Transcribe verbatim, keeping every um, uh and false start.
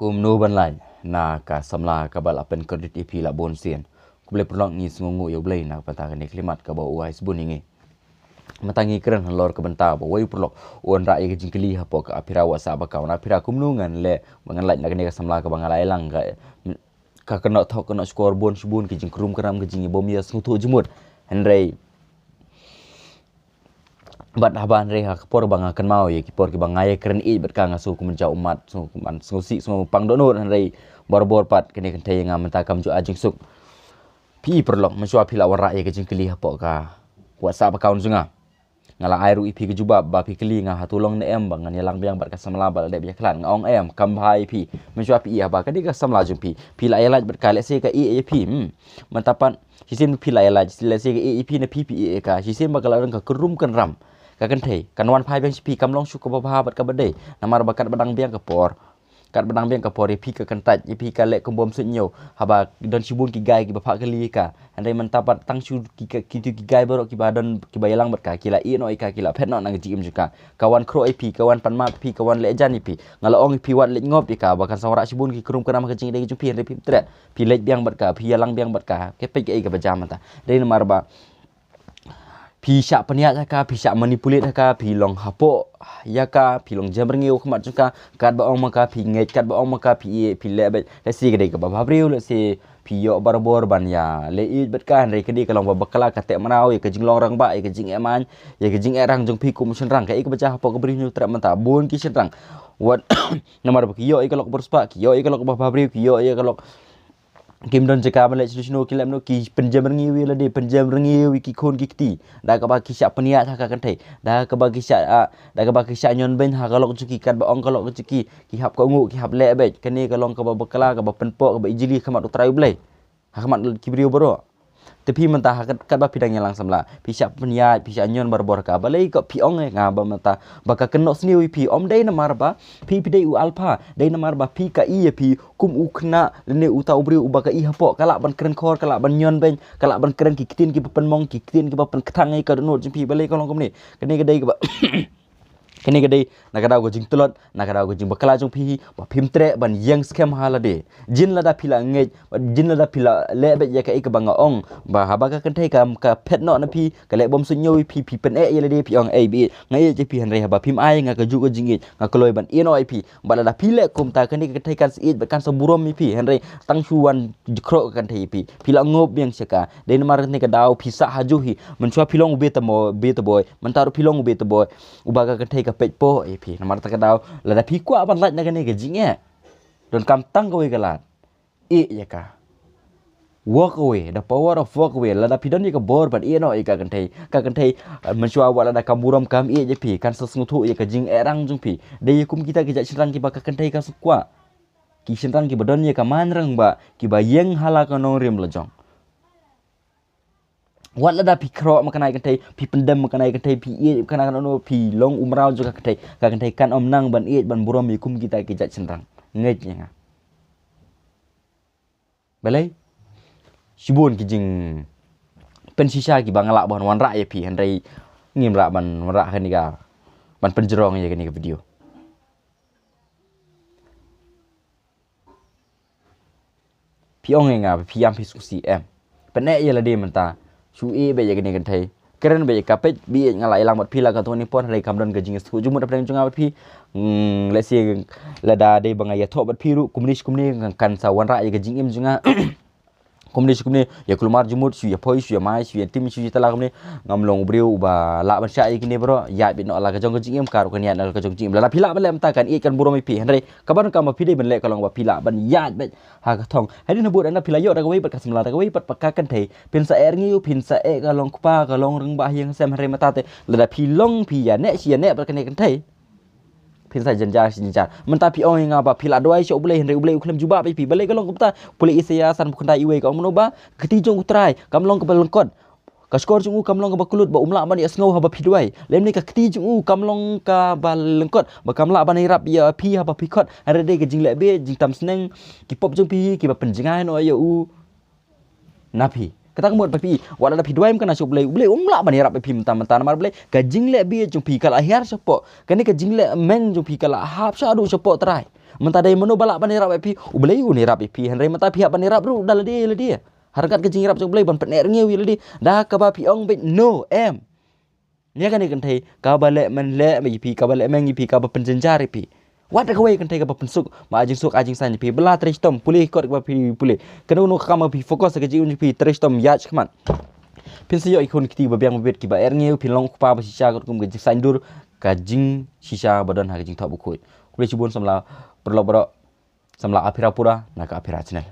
Kumno ban lait na ka samla kaba la pynkredit ïa phi la bun sien. Khublei paralok, ngi sngewnguh ïa U Blei na ka bynta kane ka khyllipmat kaba u ai sbun ïa ngi. Mynta ngi kren halor ka bynta ba uwei u paralok u wanrah ïa ka jingkylli hapoh ka app Aphira WhatsApp account. Aphira, kumno ngan leh ba ngan lait na kane ka samla kaba nga la ïalang ka, ka kynnoh thok kynnoh shkor bun shibun, ki jingkrum kram, ki jingïabom ïasngewthuh jingmut. Hynrei bad haba hynrei ha ka por ba nga kynmaw ïa ki por kiba nga ïakren ïeit bad ka, nga sngew kumne ja ummat, sngew kumne sngewsih, sngew pang dohnud, hynrei barabor pat kane ka kynthei ïa nga mynta kam ju ai jingsuk. Phi paralok, mynshuwa phi la wanrah ïa ka jingkylli hapoh ka WhatsApp account jong nga, nga la ai ruh ïa phi ka jubab ba phi kylli nga hato long ne em ba ngan ïalang biang bad ka samla ba la dep ïakhlad. Nga ong em, kam bha ïa phi. Mynshuwa phi ïa ba ka dei ka samla jong phi, phi la ïalait bad ka, lehse ka ïeh ïa phi. Hmm. Mynta pat shisien phi la ïalait, lehse ka ïeh ïa phi ne phi phi ïeh ïa ka. Shisien ba ka la don ka kynrum kynram, ka kynthei kan wan phai biang sha phi, kam long shuh kaba bha bad kaba dei. Namar ba katba dang biang ka por, katba dang biang ka por ïa phi ka kyntait, ïa phi ka leh kum bym suidñiew. Haba don shibun ki guy kiba phah kylli ïa ka. Hynrei mynta pat tang shu ki, ki, kito ki guy baroh kiba don, kiba ïalang bad ka, ki la ïeh noh ïa ka, ki la phet noh na ka jingim jong ka. Ka wan khroh ïa phi, ka wan pan map ïa phi, ka wan leh jan ïa phi. Nga la ong ïa phi, wat leit ngop ïa ka ba kan sa wanrah shibun ki krum kynram ha ka jingïadei ka jong phi, hynrei phim treh. Phi leit biang bad ka, phi ïalang biang bad ka. Ka peit kaei kaba jia mynta. Dei namar ba phi shah pynïaid ha ka, phi shah manipulate ha ka, phi long hapoh ïa ka, phi long jem rngiew ha khmat jong ka. Katba ong ma ka phi ngeit, katba ong ma ka phi ïeh, phi leh beit. Lehse ka dei kaba bhabriew, lehse phi ïoh barabor ban ïaleh ïeit bad ka, hynrei ka dei ka long ba bakla, ka teh mraw ïa ka jinglong rangbah, ïa ka jingeh main, ïa ka jingeh rang jong phi kum u shynrang. Kaei kaba jia hapoh ka Bri Hynñiewtrep mynta, bun ki shynrang, wat namar ba ki ïoh ïa ka lok ba riewspah, ki ïoh ïa ka lok ba bhabriew, ki ïoh ïa ka lok kim don jaka ban leit shuh shuh, ki leh mynno, ki pynjem rngiew ïa lade, pynjem rngiew ïa ki khun ki kti. Da kaba ki shah pynïaid ha ka kynthei, da kaba ki shah, ah, da kaba ki shah ñion beiñ ha ka lok jong ki, katba ong ka lok jong ki, ki hap kohnguh, ki hap leh beit. Kane ka long kaba bakla, kaba pynpoh, kaba ijli ha khmat U Trai U Blei, ha khmat ki briew baroh. Te phi mynta ha kat, katba phi dang ïalang samla, phi shah pynïaid, phi shah ñion barabor ha ka. Balei ko phi ong ïa nga ba mynta ba ka kynnoh sniew ïa phi? Ym dei namar ba phi, phi dei u alpha, dei namar ba phi ka i ïa phi kum u khynnah lane uta u briew uba ka i hapoh, ka lah ban kren khor, ka lah ban ñion beiñ, ka lah ban kren ki ktien kiba pynmong, ki ktien kiba pynkthang ïa ka dohnud jong phi. Balei ka long kumne? Kane ka dei kaba kane ka dei na ka daw ka jingtlot, na ka daw ka jingbakla jong phi, ba phim treh ban ïeng skhem ha lade. Jin lada phi la ngeit, jin lada phi la leh beit ïa kaei kaba nga ong, ba haba ka kynthei ka, ka phet noh na phi, ka leh bym suidñiew ïa phi, phi pyneh ïa lade, phi ong, ei, beit nga ïeit ïa phi, hynrei haba phim ai nga kajuh ka jingïeit, nga kloi ban ïeh noh ïa phi. Bad lada phi leh kumta, kane ka kynthei kan sa ïeit bad kan sa burom ïa phi, hynrei tang shu wan jkhroh ka kynthei ïa phi, phi la ngop biang sha ka. Dei namar kane ka daw phi sah hajuh hi. Mynshuwa phi long u beta mo-, beta boy, mynta ruh phi long u beta boy uba ka kynthei ka peit poh ïa phi. Namar kata ka daw lada phi kwah ban lait na kane ka jingeh, donkam tang kawei ka lad. Ïeh ïa ka. Walk away, the power of walk away. Lada phi don ïa ka bor ban ïeh noh ïa ka kynthei, ka kynthei, eh, mynshuwa wat lada kam burom, kam ïeit ïa phi, kan sa sngewthuh ïa ka jingehrang jong phi. Dei ïa kum kita ki jait shynrang kiba ka kynthei ka sngewkwah. Ki shynrang kiba don ïa ka main rangbah, kiba ïeng ha la ka nongrim lajong. Wat lada phi khroh ma kane ka kynthei, phi pyndem ma kane ka kynthei, phi ïeit ma kane ka kynthei, phi long u mraw jong ka kynthei, ka kynthei kan ym nang ban ïeit ban burom ïa kum kita ki jait shynrang. Ngeit ïa nga. Balei? Shibun ki jingpynshisha kiba nga lah ban wanrah ïa phi, hynrei ngim lah ban wanrah kane ka, ban pynjrong ïa kane ka video. Phi ong ïa nga ba phi ïam phi sngewsih, em. Pyneh ïa lade mynta. Shu ïeh beit ïa kane ka kynthei. Kren beit ïa ka, peit beit, nga la ïalang bad phi la katto katne por, hynrei kam don ka jingsngewthuh jingmut hapdeng jong nga bad phi. Hmm, lehse lada dei ba nga ïathoh bad phi ruh kumne shi kumne, kan sa wanrah ïa ka jingim jong nga. Kumne shi kumne, ïa kulmar jingmut, shu ïa poi, shu ïa mai, shu ïa tim, shu ïa tala kumne. Ngam long u briew uba lah ban shah ïa kine baroh, ïaid beit noh la ka jong ka jingim, ka ruh kan ïaid noh la ka jong ka jingim. Lada phi lah ban leh mynta, kan ïeit kan burom ïa phi, hynrei kaba donkam ba phi dei ban leh ka long ba phi lah ban ïaid beit ha ka thong. Hadien habud, lada phi la ïoh da kawei pat ka samla, da kawei pat ka kynthei, phin sa eh rngiew, phin sa eh ka long kpa, ka long rangbah ïing sem, hynrei mynta te lada phi long phi ïa neh shi ïa neh bad kane ka kynthei, phin sa jynjar shi jynjar. Mynta phi ong ïa nga ba phi la duwai sha U Blei, hynrei U Blei u khlem jubab ïa phi. Balei ka long kumta? Pule Isaïah sanphew khyndai, uwei ka ong kumno ba ka kti jong U Trai kam long kaba lyngkot, ka shkor jong u kam long kaba kyllut, ba um lah ban ïohsngew haba phi duwai. Lymne ka kti jong u kam long kaba lyngkot, ba kam lah ban ïarap ïa phi haba phi khot. Hynrei dei ka jingleh beit, jingtam sneng, ki pop jong phi kiba pynjngai noh ïa u na phi. Kata ka mut ba phi, wat lada phi duwai ym kane sha U Blei, U Blei um lah ban ïarap ïa phi mynta mynta, namar balei? Ka jingleh beit jong phi ka la hiar shapoh, kane ka jingleh meng jong phi ka la hap shaduh shapoh trai. Mynta dei mano ba lah ban ïarap ïa phi? U Blei un ïarap ïa phi, hynrei mynta phi hap ban ïarap ruh da lade lade. Ha ryngkat ka jingïarap jong U Blei ban pynneh rngiew ïa lade. Da kaba phi ong beit no, em. Ïa kane ka kynthei kaba leh men leh ïa phi, kaba leh meng ïa phi, kaba pynjynjar ïa phi. Wat da kawei ka kynthei kaba pynsuk, ba jingsuk, ba jingsaiñ ïa phi. Ba la trei shitom, pule kot kaba phi pule. Kano kano ka kam ba phi focus ha ka jingim jong phi, trei shitom ïa khmat. Phin sa ïoh ïa ki khun kti ba biang ba bit kiba ïeng ïa phi, long u kpa ba shisha katkum ka jingsaiñdur, ka jingshisha ba don ha ka jingthoh bakhuid. Khublei shibun, samla paralok baroh, samla Aphira Pura na ka Aphira Channel.